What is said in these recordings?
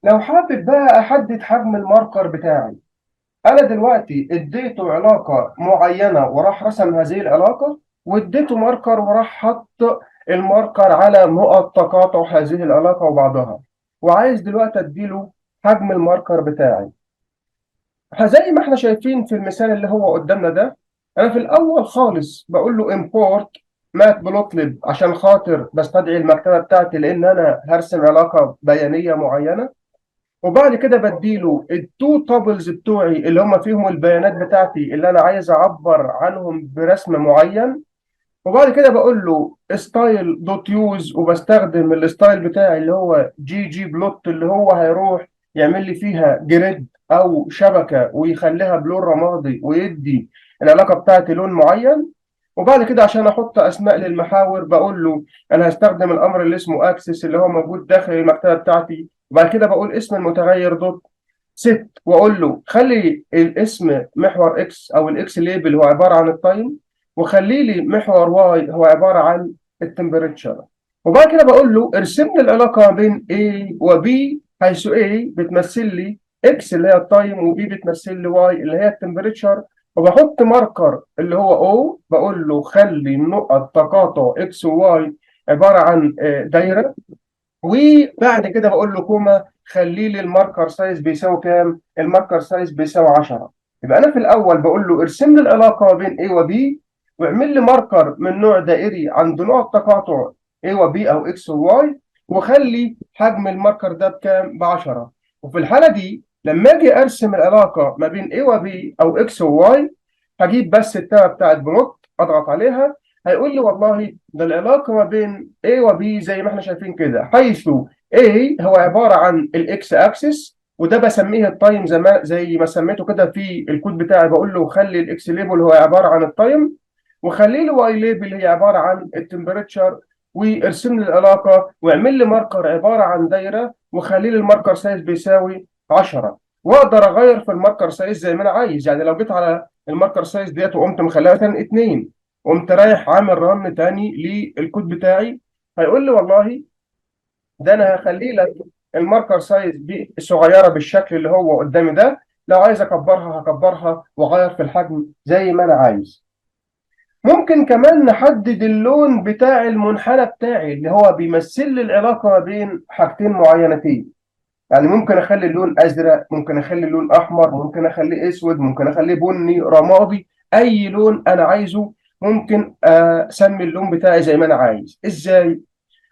لو حابب بقى احدد حجم ال marker بتاعي، انا دلوقتي اديته علاقة معينة وراح رسم هذه العلاقه، واديته marker وراح حط ال marker على نقط تقاطع هذه العلاقة وبعضها، وعايز دلوقتي اديله حجم ال marker بتاعي. زي ما احنا شايفين في المثال اللي هو قدامنا ده، انا في الاول خالص بقول له import matplotlib عشان خاطر بستدعي المكتبة بتاعتي، لان انا هرسم علاقة بيانيه معينه. وبعد كده بديله ال two tuples بتوعي اللي هم فيهم البيانات بتاعتي اللي انا عايز اعبر عنهم برسم معين. وبعد كده بقول له style dot use، وبستخدم ال style بتاعي اللي هو ggplot، اللي هو هيروح يعمل لي فيها grid او شبكة ويخليها بلون رمادي ويدي العلاقة بتاعتي لون معين. وبعد كده عشان احط اسماء للمحاور بقول له انا هستخدم الامر اللي اسمه axes اللي هو موجود داخل المكتبة بتاعتي. وبعد كده بقول اسم المتغير dot set، واقول له خلي الاسم محور x او ال x label هو عبارة عن ال time، وخلي لي محور y هو عبارة عن ال temperature. وبعد كده بقول له ارسم لي العلاقة ما بين A و B، حيث A بتمثل لي X اللي هي ال time و B بتمثل لي Y اللي هي ال temperature. وبحط marker اللي هو O، بقول له خلي نقط تقاطع X و Y عبارة عن دايره. وبعد كده بقول له comma، خلي لي ال marker size بيساوي كام؟ ال marker size بيساوي 10. يبقى انا في الاول بقول له ارسم لي العلاقة ما بين A و B، واعمل لي marker من نوع دائري عند نقط تقاطع A و B او X و Y، وخلي حجم ال marker ده بكام؟ ب 10. وفي الحالة دي لما اجي ارسم العلاقة ما بين A و B او X و Y، هجيب بس ال tab بتاعت plot، اضغط عليها، هيقول لي والله ده العلاقة ما بين A و B زي ما احنا شايفين كده، حيث A هو عبارة عن ال X axis، وده بسميه ال time زي ما سميته كده في الكود بتاعي. بقول له خلي ال X label هو عبارة عن ال time، وخلي لي Y label هي عبارة عن ال temperature، وارسم لي العلاقه، واعمل لي marker عبارة عن دايره، وخلي لي ال marker size بيساوي 10. واقدر اغير في ال marker size زي ما انا عايز. يعني لو جيت على ال marker size ديت وقمت مخليها مثلا 2، قمت رايح عامل run تاني للكود بتاعي، هيقول لي والله ده انا هخلي لك ال marker size دي صغيرة بالشكل اللي هو قدامي ده. لو عايز اكبرها هكبرها واغير في الحجم زي ما انا عايز. ممكن كمان نحدد اللون بتاع المنحنى بتاعي اللي هو بيمثل لي العلاقة ما بين حاجتين معينتين. يعني ممكن اخلي اللون ازرق، ممكن اخلي اللون احمر، ممكن اخليه اسود، ممكن اخليه بني، رمادي، اي لون انا عايزه. ممكن اسمي اللون بتاعي زي ما انا عايز. ازاي؟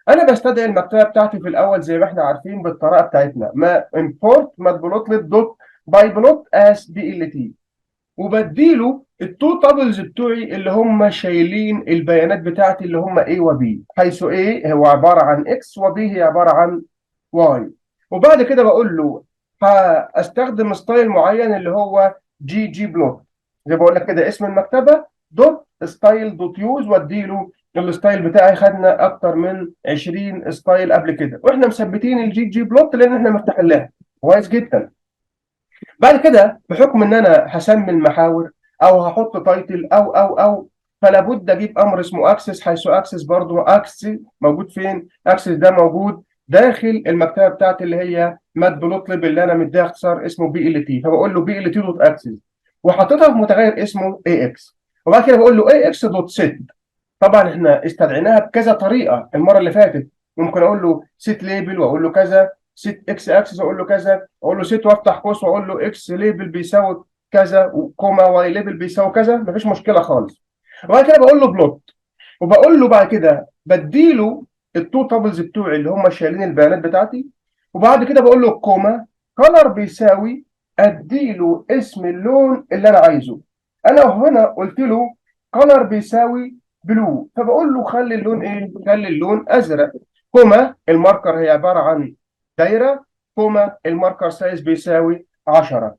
انا بستدعي المكتبة بتاعتي في الاول زي ما احنا عارفين بالطريقة بتاعتنا، ما import matplotlib dot pyplot as plt، وبديله ال two tuples بتوعي اللي هم شايلين البيانات بتاعتي اللي هم A و B، حيث A هو عبارة عن X و B هي عبارة عن Y. وبعد كده بقول له هستخدم style معين اللي هو ggplot، زي بقول لك كده اسم المكتبة dot style dot use، واديله ال style بتاعي. خدنا اكتر من 20 style قبل كده، واحنا مثبتين ال ggplot لان احنا مرتاحين لها كويس جدا. بعد كده بحكم ان انا هسمي المحاور او هحط title او، فلا بد اجيب امر اسمه axes، حيث axes برضو، axes موجود فين؟ axes ده موجود داخل المكتبة بتاعتي اللي هي matplotlib اللي انا مديها اختصار اسمه plt. فبقول له plt dot axes، وحطيتها في متغير اسمه ax. وبعد كده بقول له ax dot set. طبعا احنا استدعيناها بكذا طريقه المرة اللي فاتت. ممكن اقول له set label واقول له كذا، set x axis اقول له كذا، اقول له set وافتح قوس واقول له x label بيساوي كذا و comma y label بيساوي كذا، مفيش مشكلة خالص. وبعد كده بقول له plot، وبقول له بعد كده بديله ال two tuples بتوعي اللي هم شايلين البيانات بتاعتي. وبعد كده بقول له comma color بيساوي، اديله اسم اللون اللي انا عايزه. انا هنا قلت له color بيساوي blue، فبقول له خلي اللون ايه؟ خلي اللون ازرق. comma ال marker هي عبارة عن دايره، comma ال marker size بيساوي 10.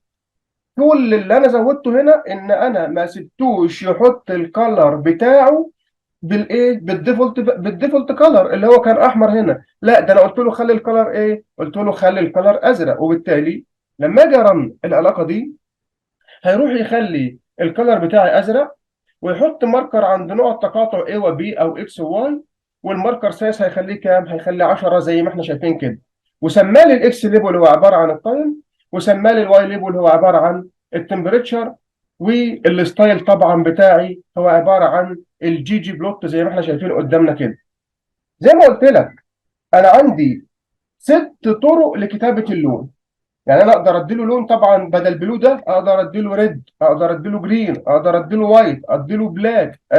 كل اللي انا زودته هنا ان انا ما سبتوش يحط ال color بتاعه بالايه؟ بال default color اللي هو كان احمر هنا. لا، ده انا قلت له خلي ال color ايه؟ قلت له خلي ال color ازرق. وبالتالي لما اجي ا run العلاقة دي هيروح يخلي ال color بتاعي ازرق، ويحط marker عند نقط تقاطع A و B او X و Y، وال marker size هيخليه كام؟ هيخليه 10 زي ما احنا شايفين كده. وسمى لي ال X label هو عبارة عن ال time، وسمى لي ال Y label هو عبارة عن ال temperature، وال style طبعا بتاعي هو عبارة عن ال ggplot زي ما احنا شايفين قدامنا كده. زي ما قلت لك انا عندي 6 طرق لكتابه اللون. يعني انا اقدر اديله لون طبعا بدل blue ده اقدر اديله red، اقدر اديله green، اقدر اديله white، اديله black،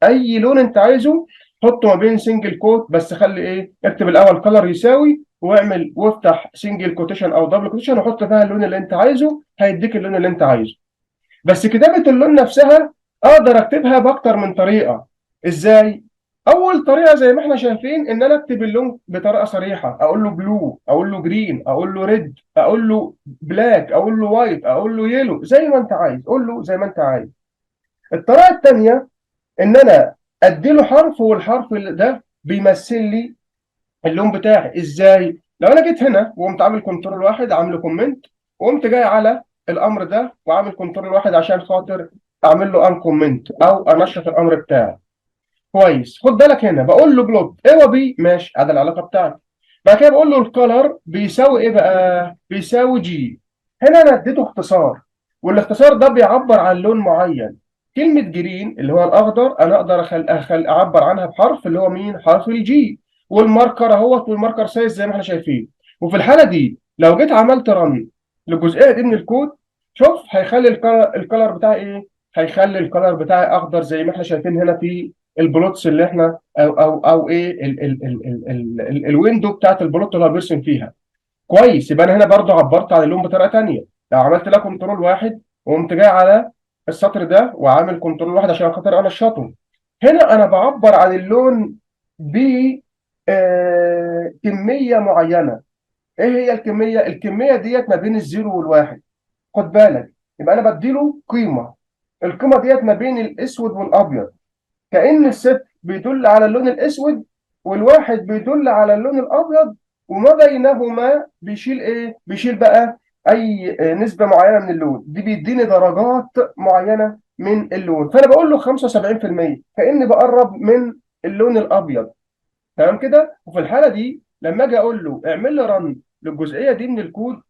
اي لون انت عايزه حطه ما بين single quote، بس خلي ايه، اكتب الاول color يساوي واعمل وافتح single quotation او double quotation وحط فيها اللون اللي انت عايزه، هيديك اللون اللي انت عايزه. بس كتابة اللون نفسها اقدر اكتبها باكتر من طريقة. ازاي؟ اول طريقة زي ما احنا شايفين ان انا اكتب اللون بطريقة صريحة، اقول له blue، اقول له green، اقول له red، اقول له black، اقول له white، اقول له yellow، زي ما انت عايز، قول له زي ما انت عايز. الطريقة الثانية ان انا ادي له حرف، والحرف ده بيمثل لي اللون بتاعي. ازاي؟ لو انا جيت هنا وقمت عامل control 1 عامله comment، وقمت جاي على الامر ده وعامل control 1 عشان خاطر اعمل له uncomment او انشط الامر بتاعي. كويس، خد بالك هنا بقول له plot A و B، ماشي، ادي العلاقة بتاعتي. بعد كده بقول له ال color بيساوي ايه بقى؟ بيساوي G. هنا انا اديته اختصار، والاختصار ده بيعبر عن لون معين. كلمة green اللي هو الاخضر انا اقدر اعبر عنها بحرف اللي هو مين؟ حرف ال G، وال marker اهوت وال marker size زي ما احنا شايفين. وفي الحالة دي لو جيت عملت run للجزئيه دي من الكود، شوف هيخلي ال color بتاعي ايه؟ هيخلي ال color بتاعي اخضر زي ما احنا شايفين هنا في ال plots اللي احنا او ايه ال ال ال ال ال ال ال window بتاعت ال plot اللي هو بيرسم فيها. كويس، يبقى انا هنا برضو عبرت عن اللون بطريقة ثانية. لو عملت لها control 1 وقمت جاي على السطر ده وعامل control 1 عشان خاطر انشطة، هنا انا بعبر عن اللون ب كمية معينة. ايه هي الكمية؟ الكمية ديت ما بين ال zero والواحد. خد بالك، يبقى انا بديله قيمة، القيمة ديت ما بين الاسود والابيض، كأن الصفر بيدل على اللون الاسود والواحد بيدل على اللون الابيض، وما بينهما بيشيل ايه؟ بيشيل بقى اي نسبه معينة من اللون، دي بيديني درجات معينة من اللون. فانا بقول له 75% كأني بقرب من اللون الابيض. تمام كده؟ وفي الحالة دي لما اجي اقول له اعمل لي run للجزئيه دي من الكود،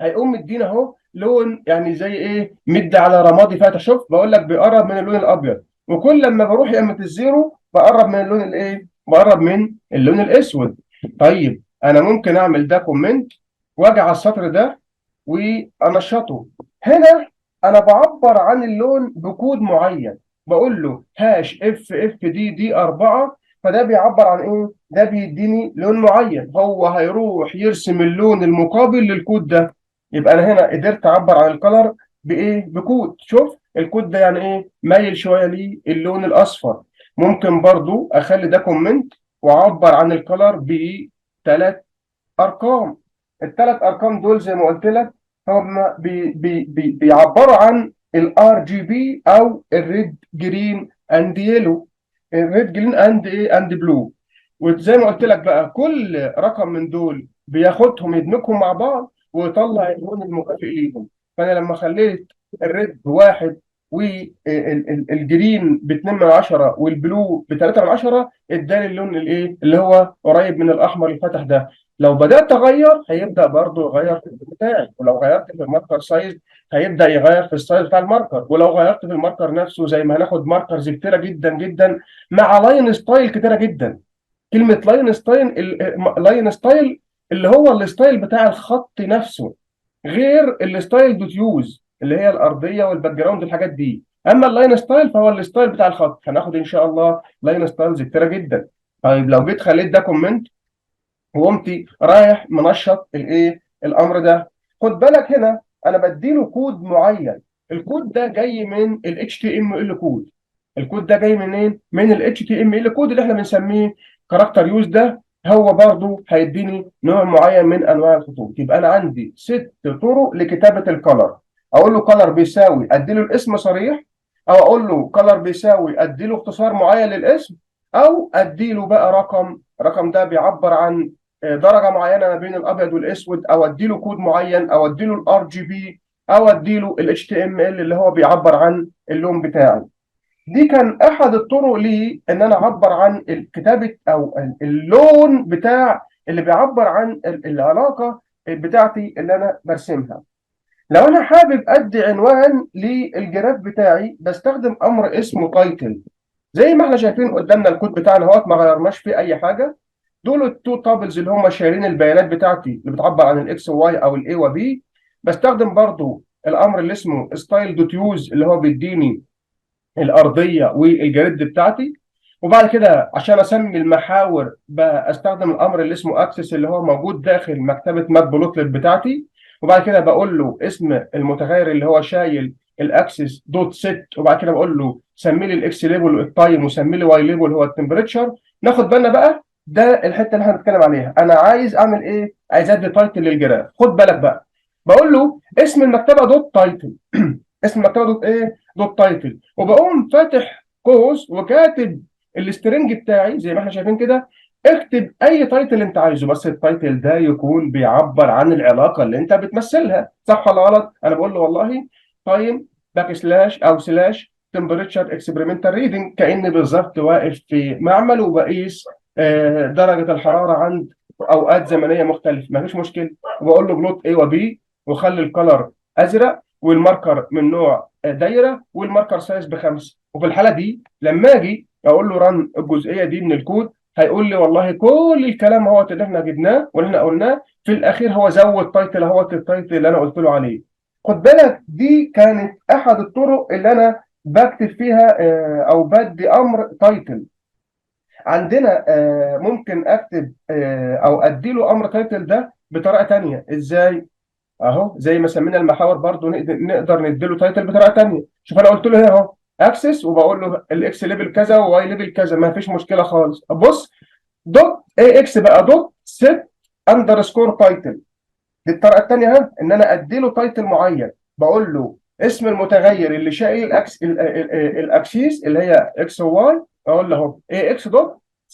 هيقوم مدينا اهو لون يعني زي ايه، مد على رمادي فاتح. شوف بقول لك بيقرب من اللون الابيض، وكل لما بروح يمة ال zero بقرب من اللون الايه، بقرب من اللون الاسود. طيب انا ممكن اعمل ده comment واجي على السطر ده وانشطه. هنا انا بعبر عن اللون بكود معين، بقول له hash F F D D 4، فده بيعبر عن ايه؟ ده بيديني لون معين، هو هيروح يرسم اللون المقابل للكود ده. يبقى انا هنا قدرت اعبر عن ال color بايه؟ بكود. شوف الكود ده يعني ايه؟ مايل شوية للون الاصفر. ممكن برضو اخلي ده comment واعبر عن ال color بثلاث ارقام. الثلاث ارقام دول زي ما قلت لك هم بي بي بي بيعبروا عن ال RGB او ال red green and yellow، ال red green and ايه؟ and blue. وزي ما قلت لك بقى كل رقم من دول بياخدهم يدمجهم مع بعض ويطلع اللون المكافئ ليهم. فانا لما خليت ال red بواحد وال green ب2 من 10 وال blue ب3 من 10، اداني اللون الايه اللي هو قريب من الاحمر الفاتح ده. لو بدات اغير هيبدا برضه يغير في اللون بتاعي، ولو غيرت في ال marker size هيبدا يغير في ال size بتاع ال marker، ولو غيرت في ال marker نفسه زي ما هناخد markers كتيرة جدا جدا مع line style كتيرة جدا. كلمة line style، line style اللي هو ال style بتاع الخط نفسه، غير ال style dot use اللي هي الارضية وال background والحاجات دي. اما ال line style فهو ال style بتاع الخط. هناخد ان شاء الله line styles كتيرة جدا. طيب لو جيت خليت ده comment وقمت رايح منشط الايه الامر ده، خد بالك هنا انا بديله كود معين. الكود ده جاي من ال HTML code. الكود ده جاي منين؟ من ال HTML code اللي احنا بنسميه character use. ده هو برضو هيديني نوع معين من انواع الخطوط. يبقى انا عندي 6 طرق لكتابه ال color. اقول له color بيساوي ادي له الاسم صريح، او اقول له color بيساوي ادي له اختصار معين للاسم، او ادي له بقى رقم، الرقم ده بيعبر عن درجه معينة ما بين الابيض والاسود، او ادي له كود معين، او ادي له ال RGB، او ادي له ال HTML اللي هو بيعبر عن اللون بتاعي. دي كان احد الطرق لي ان انا اعبر عن كتابه او اللون بتاع اللي بيعبر عن العلاقة بتاعتي اللي انا برسمها. لو انا حابب ادي عنوان لل graph بتاعي بستخدم امر اسمه title. زي ما احنا شايفين قدامنا الكود بتاعنا اهوت، ما غيرناش فيه اي حاجه. دول ال two tuples اللي هم شايلين البيانات بتاعتي اللي بتعبر عن ال X و Y او ال A و B. بستخدم برضو الامر اللي اسمه style dot use اللي هو بيديني الارضية وال grid بتاعتي. وبعد كده عشان اسمي المحاور بستخدم الامر اللي اسمه axes اللي هو موجود داخل مكتبه matplotlib بتاعتي. وبعد كده بقول له اسم المتغير اللي هو شايل ال axes dot set، وبعد كده بقول له سمي لي ال X label ال time وسمي لي Y label هو ال temperature. ناخد بالنا بقى، ده الحتة اللي احنا بنتكلم عليها. انا عايز اعمل ايه؟ عايز ادي title لل graph. خد بالك بقى، بقول له اسم المكتبة dot title، اسم المكتبة dot ايه؟ dot title، وبقوم فاتح قوس وكاتب ال string بتاعي زي ما احنا شايفين كده. اكتب اي title انت عايزه، بس ال title ده يكون بيعبر عن العلاقة اللي انت بتمثلها، صح ولا غلط؟ انا بقول له والله time backslash او slash temperature experimental reading، كاني بالظبط واقف في معمل وبقيس درجه الحرارة عند اوقات زمنية مختلفه، ما فيش مشكله. وبقول له plot A و B، وخلي ال color ازرق وال marker من نوع دايرة وال marker size ب5. وفي الحالة دي لما اجي اقول له run الجزئية دي من الكود هيقول لي والله كل الكلام هو اللي احنا جبناه واللي احنا قلناه، في الاخير هو زود title اهوت، ال title اللي انا قلت له عليه. خد بالك، دي كانت احد الطرق اللي انا بكتب فيها او بدي امر title. عندنا ممكن اكتب او ادي له امر title ده بطريقة تانية. ازاي؟ اهو زي ما سمينا المحاور برضو نقدر نديله title بطريقة تانية. شوف، انا قلت له هنا اهو axes وبقول له ال X label كذا و Y label كذا، ما فيش مشكلة خالص. بص، dot AX بقى dot set underscore title. دي الطريقة الثانية ها، ان انا ادي له title معين. بقول له اسم المتغير اللي شايل ال axes اللي هي X و Y، اقول له اهو AX dot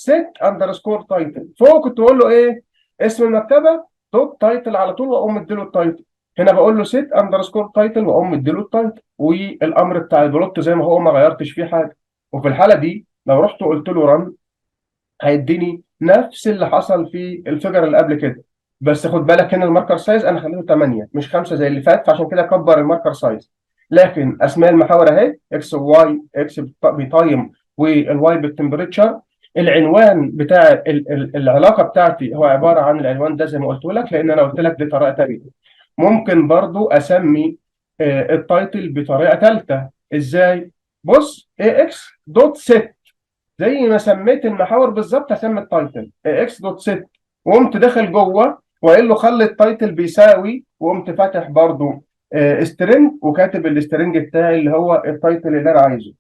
set underscore title. فوق كنت بقول له ايه؟ اسم المكتبة dot title على طول واقوم مديله ال title. هنا بقول له set underscore title واقوم مديله ال title، والامر بتاع ال plot زي ما هو، ما غيرتش فيه حاجه. وفي الحالة دي لو رحت وقلت له run هيديني نفس اللي حصل في ال figure اللي قبل كده. بس خد بالك هنا ال marker size انا خليته 8 مش 5 زي اللي فات، فعشان كده كبر ال marker size. لكن اسماء المحاور اهي X و Y، X ب time وال Y بال temperature. العنوان بتاع العلاقة بتاعتي هو عبارة عن العنوان ده زي ما قلت لك، لان انا قلت لك دي طريقه ثانيه. ممكن برضو اسمي ال title بطريقة ثالثه. ازاي؟ بص، AX dot set، زي ما سميت المحاور بالظبط هسمي ال title AX dot set، وقمت داخل جوه وقايل له خلي ال title بيساوي، وقمت فاتح برضو string وكاتب ال string بتاعي اللي هو ال title اللي انا عايزه.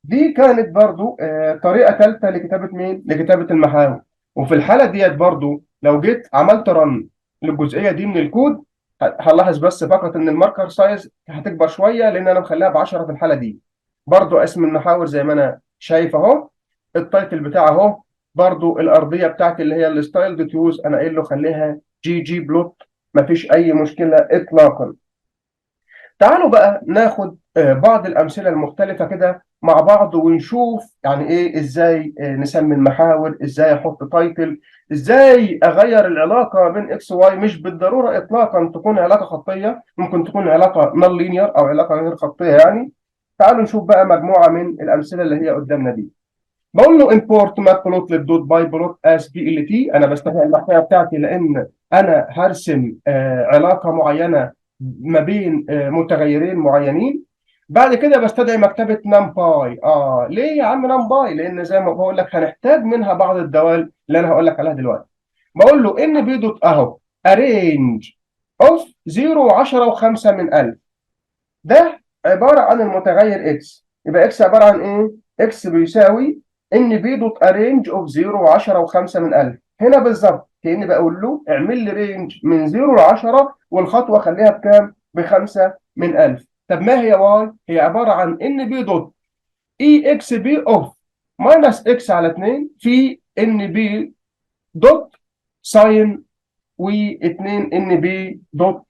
دي كانت برضو طريقه ثالثة لكتابه مين؟ لكتابه المحاور. وفي الحالة ديت برضو لو جيت عملت run للجزئيه دي من الكود هنلاحظ بس فقط ان ال marker size هتكبر شوية لان انا مخليها ب 10 في الحالة دي. برضو اسم المحاور زي ما انا شايف اهو، ال title بتاعه اهو، برضو الارضية بتاعتي اللي هي ال style dot use انا قايل له خليها ggplot، مفيش اي مشكلة اطلاقا. تعالوا بقى ناخد بعض الامثلة المختلفة كده مع بعض ونشوف يعني ايه، ازاي نسمي المحاور، ازاي احط title، ازاي اغير العلاقة بين X Y. مش بالضرورة اطلاقا تكون علاقة خطيه، ممكن تكون علاقة non linear او علاقة غير خطيه يعني. تعالوا نشوف بقى مجموعة من الامثلة اللي هي قدامنا دي. بقول له import matplotlib.pyplot as plt. انا بستخدم المحتوى بتاعتي لان انا هرسم علاقة معينة ما بين متغيرين معينين. بعد كده بستدعي مكتبه NumPy. ليه يا عم NumPy؟ لان زي ما بقول لك هنحتاج منها بعض الدوال اللي انا هقول لك عليها دلوقتي. بقول له np dot اهو arange of 0 و10 و5 من 1000، ده عبارة عن المتغير X. يبقى X عبارة عن ايه؟ X بيساوي np dot arange of 0 و10 و5 من 1000. هنا بالظبط كاني بقول له اعمل لي range من 0 ل 10 والخطوة خليها بكام؟ ب5 من 1000. طب ما هي Y؟ هي عبارة عن np dot exp of minus X على 2 في np dot sine و2 np dot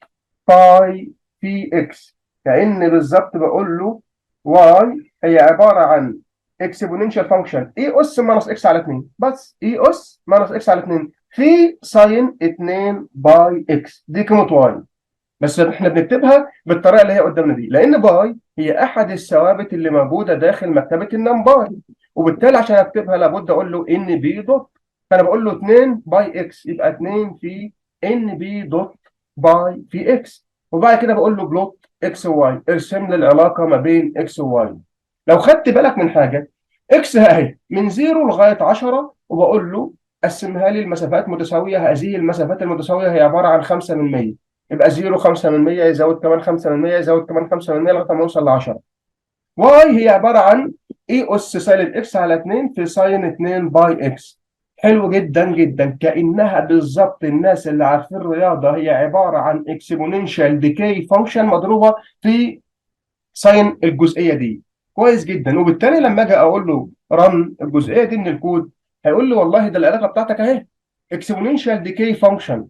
pi في X. كأن بالظبط بقول له Y هي عبارة عن exponential function e اس minus X على 2، بس e اس minus X على 2. في sine 2 pi x، دي قيمة y، بس احنا بنكتبها بالطريقة اللي هي قدامنا دي، لان pi هي احد الثوابت اللي موجودة داخل مكتبه ال NumPy، وبالتالي عشان اكتبها لابد اقول له np dot. فانا بقول له 2 pi x، يبقى 2 في np dot pi في x، وبعد كده بقول له plot x y، ارسم لي العلاقة ما بين x و y. لو خدت بالك من حاجة، x اهي من 0 لغاية 10، وبقول له قسمها لي المسافات متساويه. هذه المسافات المتساويه هي عبارة عن 5 من 100، يبقى 0 5 من 100 يزود كمان 5 من 100 يزود كمان 5 من 100 لغاية ما نوصل ل 10. y هي عبارة عن e اس سالب x على 2 في sine 2 pi x. حلو جدا جدا، كانها بالظبط، الناس اللي عارفين الرياضه، هي عبارة عن exponential decay function مضروبة في sine الجزئية دي. كويس جدا. وبالتالي لما اجي اقول له run الجزئية دي من الكود، هيقول لي والله ده العلاقة بتاعتك اهي exponential decay function،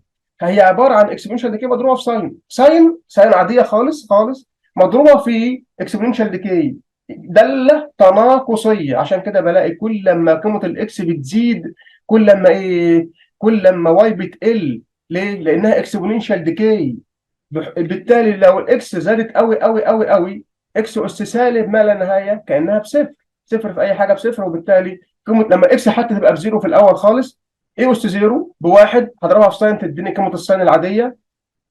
هي عبارة عن exponential decay مضروبة في sine، sine sine عادية خالص خالص مضروبة في exponential decay، داله تناقصيه. عشان كده بلاقي كل لما قيمة ال x بتزيد كل لما ايه؟ كل لما y بتقل. ليه؟ لانها exponential decay. بالتالي لو ال x زادت قوي قوي قوي قوي، x اس سالب ما لا نهاية كانها بصفر، صفر في اي حاجة بصفر. وبالتالي قيمة لما x حتى تبقى ب zero في الاول خالص، e اس zero بواحد، هضربها في sine تديني قيمة ال sine العاديه.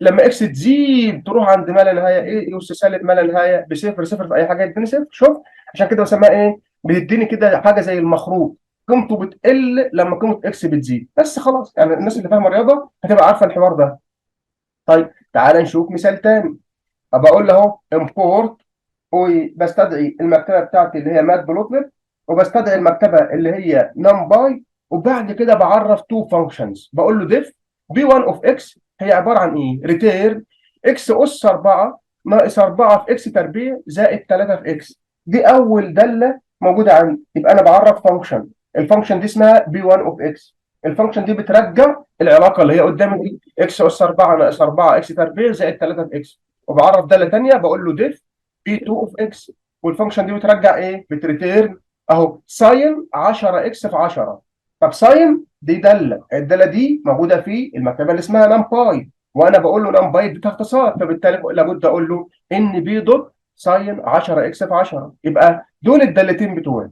لما x تزيد تروح عند ما لا نهايه، e اس سالب ما لا نهاية بصفر، صفر في اي حاجة يديني صفر. شوف، عشان كده بسميها ايه؟ بتديني كده حاجة زي المخروط، قيمته بتقل لما قيمة x بتزيد. بس خلاص، يعني الناس اللي فاهمه الرياضة هتبقى عارفه الحوار ده. طيب، تعال نشوف مثال تاني. ابقى اقول له اهو import، وبستدعي المكتبة بتاعتي اللي هي matplotlib، وبستدعي المكتبة اللي هي numpy، وبعد كده بعرف two functions. بقول له def p 1 of x هي عبارة عن ايه؟ return x اس 4 ناقص 4 في x تربيع زائد 3 في x. دي اول داله موجودة عندي. يبقى انا بعرف function، ال function دي اسمها p 1 of x. ال function دي بترجع العلاقة اللي هي قدامي دي، x اس 4 ناقص 4 x تربيع زائد 3 في x. وبعرف داله ثانية، بقول له def p 2 of x، وال function دي بترجع ايه؟ بت return اهو sine 10 x في 10. طب sine دي داله، الدالة دي موجودة في المكتبة اللي اسمها NumPy، وانا بقول له NumPy دي اختصار، فبالتالي لابد اقول له np dot sine 10 x في 10. يبقى دول الدالتين بتوعي.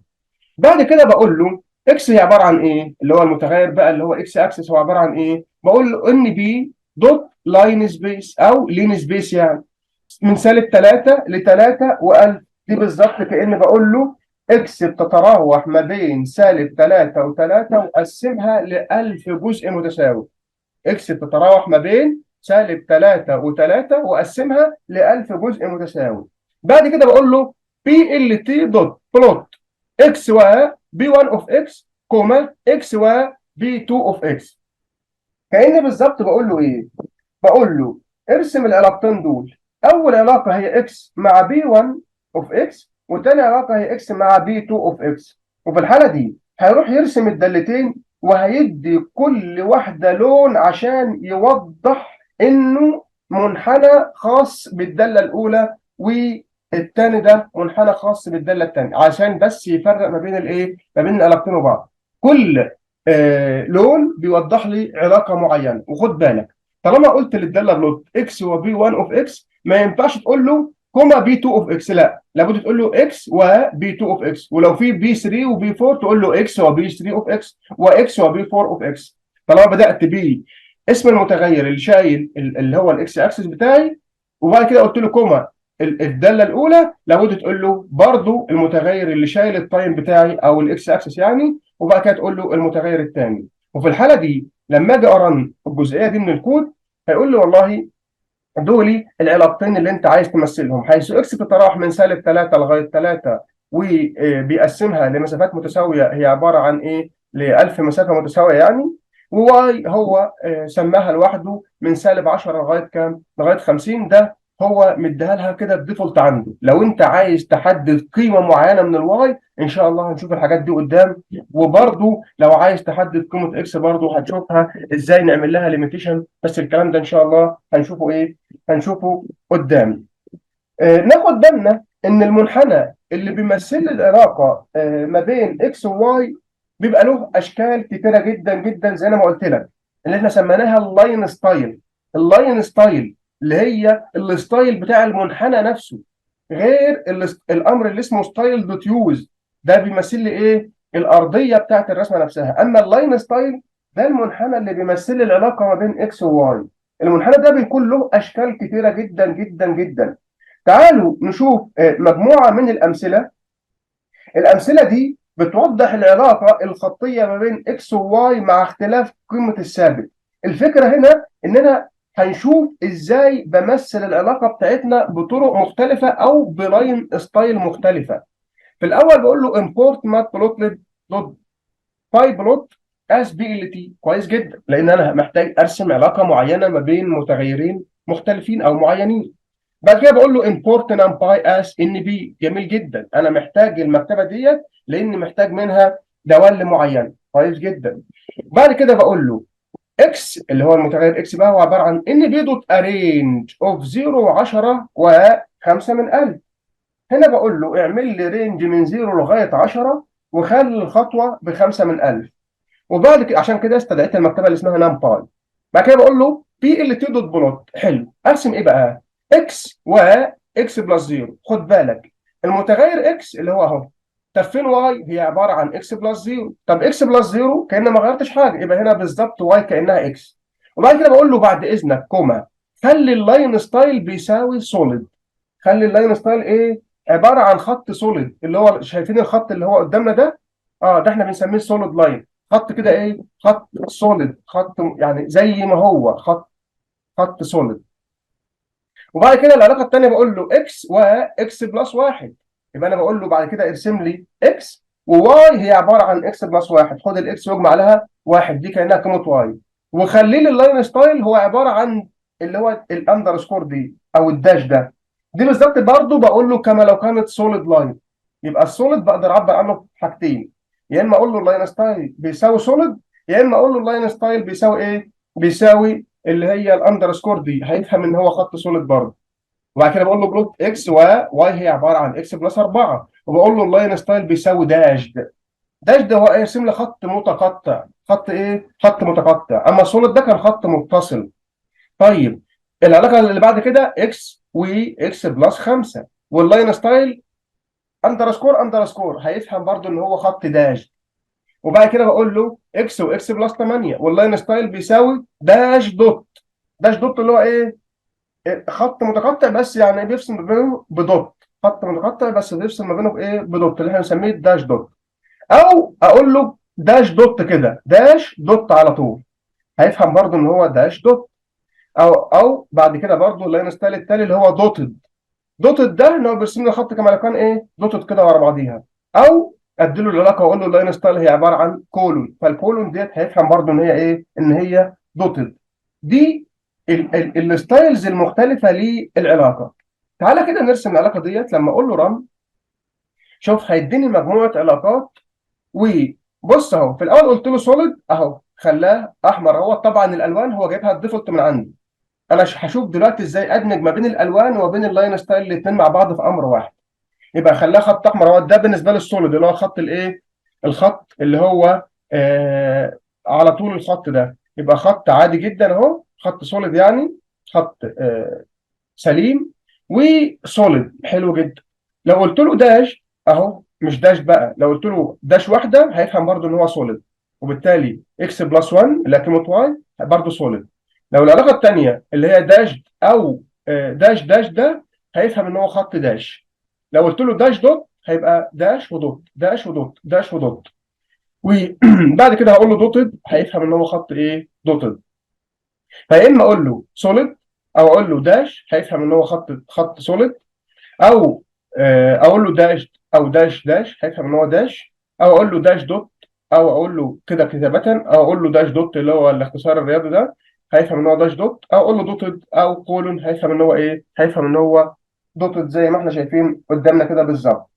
بعد كده بقول له x هي عبارة عن ايه؟ اللي هو المتغير بقى اللي هو x axis هو عبارة عن ايه؟ بقول له np dot linspace او linspace، يعني من سالب 3 ل 3 و1000. دي بالظبط كأن بقول له x بتتراوح ما بين سالب 3 و3 وقسمها ل 1000 جزء متساوي. x بتتراوح ما بين سالب 3 و3 وقسمها ل 1000 جزء متساوي. بعد كده بقول له plt dot plot x و p 1 of x comma x و p 2 of x. كأن بالظبط بقول له ايه؟ بقول له ارسم العلاقتين دول. اول علاقة هي x مع p 1 of x، وتاني علاقة هي x مع p 2 of x. وفي الحالة دي هيروح يرسم الدالتين وهيدي كل واحدة لون عشان يوضح انه منحنى خاص بالداله الاولى والتاني ده منحنى خاص بالداله الثانيه، عشان بس يفرق ما بين الايه؟ ما بين العلاقتين وبعض. كل لون بيوضح لي علاقة معينه. وخد بالك، طالما قلت للداله plot x و p 1 of x، ما ينفعش تقول له comma p 2 of x، لا، لابد تقول له x و p 2 of x. ولو في p 3 و p 4 تقول له x و p 3 of x و x و p 4 of x. طالما بدات ب اسم المتغير اللي شايل اللي هو ال x axis بتاعي، وبعد كده قلت له comma الدالة الاولى، لابد تقول له برضو المتغير اللي شايل ال time بتاعي او ال x axis يعني، وبعد كده تقول له المتغير الثاني. وفي الحالة دي لما اجي ا run الجزئية دي من الكود، هيقول لي والله دول العلاقتين اللي انت عايز تمثلهم، حيث x تتراوح من سالب 3 لغاية 3 وبيقسمها لمسافات متساويه، هي عبارة عن ايه؟ ل 1000 مسافة متساوية يعني. و y هو سماها لوحده من سالب 10 لغاية كام؟ لغاية 50. ده هو مديها لها كده ال default عنده. لو انت عايز تحدد قيمة معينة من ال y، ان شاء الله هنشوف الحاجات دي قدام. وبرده لو عايز تحدد قيمة x برده هتشوفها ازاي نعمل لها limitation، بس الكلام ده ان شاء الله هنشوفه ايه؟ هنشوفه قدام. ناخد بالنا ان المنحنى اللي بيمثل العلاقة ما بين x و y بيبقى له اشكال كتيرة جدا جدا زي ما قلت لك. اللي احنا سميناها ال line style. ال line style اللي هي ال style بتاع المنحنى نفسه، غير الامر اللي اسمه style dot use، ده بيمثل لي ايه؟ الارضية بتاعت الرسمة نفسها. اما ال line style ده المنحنى اللي بيمثل لي العلاقة ما بين x و y. المنحنى ده بيكون له اشكال كتيرة جدا جدا جدا. تعالوا نشوف مجموعة من الامثلة. الامثلة دي بتوضح العلاقة الخطية ما بين x و y مع اختلاف قيمة الثابت. الفكرة هنا اننا هنشوف ازاي بمثل العلاقة بتاعتنا بطرق مختلفة او ب line style مختلفة. في الاول بقول له import matplotlib dot pyplot as plt. كويس جدا، لان انا محتاج ارسم علاقة معينة ما بين متغيرين مختلفين او معينين. بعد كده بقول له import numpy as np. جميل جدا، انا محتاج المكتبة ديت لان محتاج منها دوال معينة. كويس جدا. بعد كده بقول له x اللي هو المتغير x بقى هو عبارة عن np dot arange of 0 و10 و5 من 1000. هنا بقول له اعمل لي range من 0 لغاية 10 وخلي الخطوة ب5 من 1000. وبعد كده عشان كده استدعيت المكتبة اللي اسمها numpy. بعد كده بقول له plt dot plot. حلو، ارسم ايه بقى؟ x و x plus 0. خد بالك المتغير x اللي هو اهو، طب فين y؟ هي عبارة عن x plus 0. طب x plus 0 كأن ما غيرتش حاجة، يبقى هنا بالظبط y كأنها x. وبعد كده بقول له بعد اذنك comma خلي ال line style بيساوي solid. خلي ال line style ايه؟ عبارة عن خط solid، اللي هو شايفين الخط اللي هو قدامنا ده، ده احنا بنسميه solid line. خط كده ايه؟ خط solid، خط يعني زي ما هو خط solid. وبعد كده العلاقة الثانية بقول له x و x plus 1. يبقى انا بقول له بعد كده ارسم لي x و y هي عبارة عن x plus 1، خد ال x واجمع لها 1، دي كانها قيمة y. وخلي لي ال line style هو عبارة عن اللي هو ال underscore دي او ال dash ده، دي بالظبط برضه بقول له كما لو كانت solid line. يبقى ال solid بقدر اعبر عنه بحاجتين، يا اما اقول له ال line style بيساوي solid، يا اما اقول له ال line style بيساوي ايه؟ بيساوي اللي هي ال underscore دي، هيفهم ان هو خط solid برضه. وبعد كده بقول له plot x و y هي عبارة عن x plus 4، وبقول له ال line style بيساوي dashed. dashed هو يرسم لي خط متقطع، خط ايه؟ خط متقطع. اما solid ده كان خط متصل. طيب العلاقة اللي بعد كده x و x plus 5 وال line style underscore underscore، هيفهم برضو ان هو خط dash. وبعد كده بقول له x و x plus 8 وال line style بيساوي dash dot. dash dot اللي هو ايه؟ خط متقطع بس يعني بيفصل ما بينه ب dot، خط متقطع بس بيفصل ما بينه بايه؟ ب dot، اللي احنا بنسميه dash dot. او اقول له dash dot كده، dash dot على طول، هيفهم برضو ان هو dash dot. او بعد كده برضو ال line style التالي اللي هو dotted. dotted ده ان هو بيرسم لي خط كما لو كان ايه؟ dotted كده ورا بعضيها. او ادي له العلاقة واقول له ال line style هي عبارة عن colon، فال colon ديت هيفهم برضو ان هي ايه؟ ان هي dotted. دي ال styles المختلفة للعلاقة. تعالى كده نرسم العلاقة ديت. لما اقول له run، شوف هيديني مجموعة علاقات. وبص اهو، في الاول قلت له solid اهو خلاه احمر اهو. طبعا الالوان هو جايبها ال default من عندي. انا هشوف دلوقتي ازاي ادمج ما بين الالوان وما بين ال line style الاثنين مع بعض في امر واحد. يبقى خلاه خط احمر اهو، ده بالنسبة لل solid اللي هو خط الايه؟ الخط اللي هو على طول الخط ده، يبقى خط عادي جدا اهو، خط solid يعني خط سليم و solid. حلو جدا. لو قلت له dash اهو، مش dash بقى، لو قلت له dash واحدة هيفهم برضو ان هو solid، وبالتالي x plus 1 اللي هي قيمة y برضو solid. لو العلاقة الثانية اللي هي dash او dash dash ده هيفهم ان هو خط dash. لو قلت له dash dot هيبقى dash و dot، dash و dot، dash و dot. وبعد كده هقول له dotted، هيفهم ان هو خط ايه؟ dotted. فيا اما اقول له solid او اقول له dash هيفهم ان هو خط solid، او اقول له dash او dash dash هيفهم ان هو dash، او اقول له dash dot، او اقول له كده كتابة، او اقول له dash dot اللي هو الاختصار الرياضي ده هيفهم ان هو dash dot، او اقول له dotted او colon هيفهم ان هو ايه؟ هيفهم ان هو dotted زي ما احنا شايفين قدامنا كده بالظبط.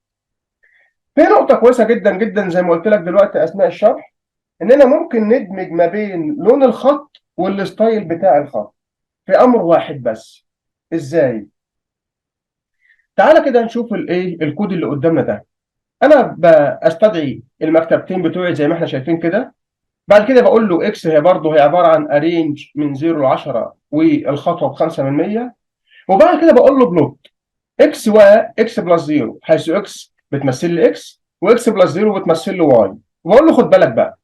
في نقطة كويسة جدا جدا زي ما قلت لك دلوقتي أثناء الشرح، إننا ممكن ندمج ما بين لون الخط وال style بتاع الخط في أمر واحد بس. إزاي؟ تعالى كده نشوف الإيه؟ الكود اللي قدامنا ده. أنا بستدعي المكتبتين بتوعي زي ما احنا شايفين كده. بعد كده بقول له x هي برضه هي عبارة عن a range من 0 ل 10 والخطوة ب 5%. وبعد كده بقول له plot x و x plus 0، حيث x بتمثل لي x و x plus 0 بتمثل لي y. وبقول له خد بالك بقى،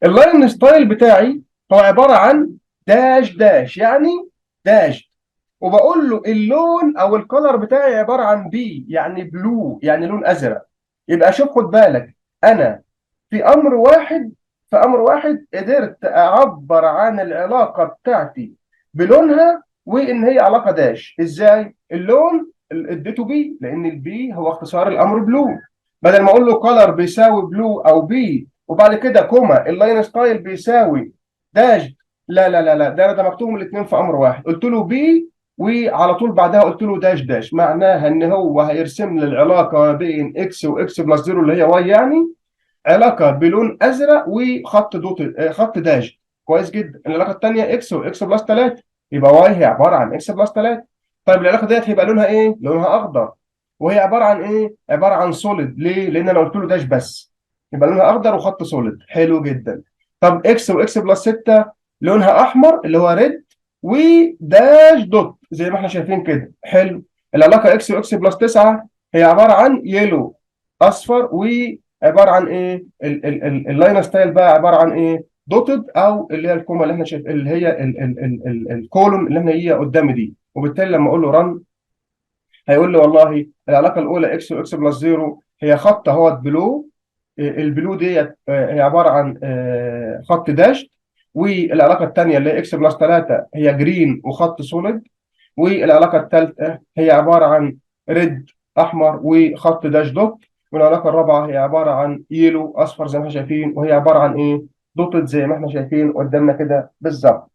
ال line style بتاعي هو عبارة عن dash dash، يعني dash. وبقول له اللون او ال color بتاعي عبارة عن B، يعني blue، يعني لون ازرق. يبقى شوف، خد بالك، انا في امر واحد قدرت اعبر عن العلاقة بتاعتي بلونها وان هي علاقة dash. ازاي؟ اللون اديته B، لان ال B هو اختصار الامر blue. بدل ما اقول له color بيساوي blue او B وبعد كده comma ال line style بيساوي dash، لا لا لا لا، ده انا دمجتهم الاثنين في امر واحد. قلت له B وعلى طول بعدها قلت له dash dash، معناها ان هو هيرسم لي العلاقة ما بين x و x plus 0 اللي هي y، يعني علاقة بلون ازرق وخط dot، خط dash. كويس جدا. العلاقة الثانية x و x plus 3، يبقى y هي عبارة عن x plus 3. طيب، العلاقة ديت هيبقى لونها ايه؟ لونها اخضر. وهي عبارة عن ايه؟ عبارة عن solid. ليه؟ لان انا قلت له dash بس، يبقى لونها اخضر وخط solid. حلو جدا. طب x و x plus 6 لونها احمر اللي هو red و dash dot زي ما احنا شايفين كده. حلو. العلاقة x و x plus 9 هي عبارة عن yellow، اصفر، وعبارة عن ايه؟ ال line style بقى عبارة عن ايه؟ dotted، او اللي هي ال comma اللي احنا شايف، اللي هي ال colon اللي احنا هي قدامي دي. وبالتالي لما اقول له run هيقول لي والله العلاقة الاولى x و x plus 0 هي خط اهوت blue، ال blue ديت هي عبارة عن خط dash. والعلاقة الثانية اللي هي x plus 3 هي green وخط solid. والعلاقة الثالثة هي عبارة عن red، احمر وخط dash dot. والعلاقة الرابعة هي عبارة عن yellow، اصفر زي ما احنا شايفين، وهي عبارة عن ايه؟ dotted زي ما احنا شايفين قدامنا كده بالظبط.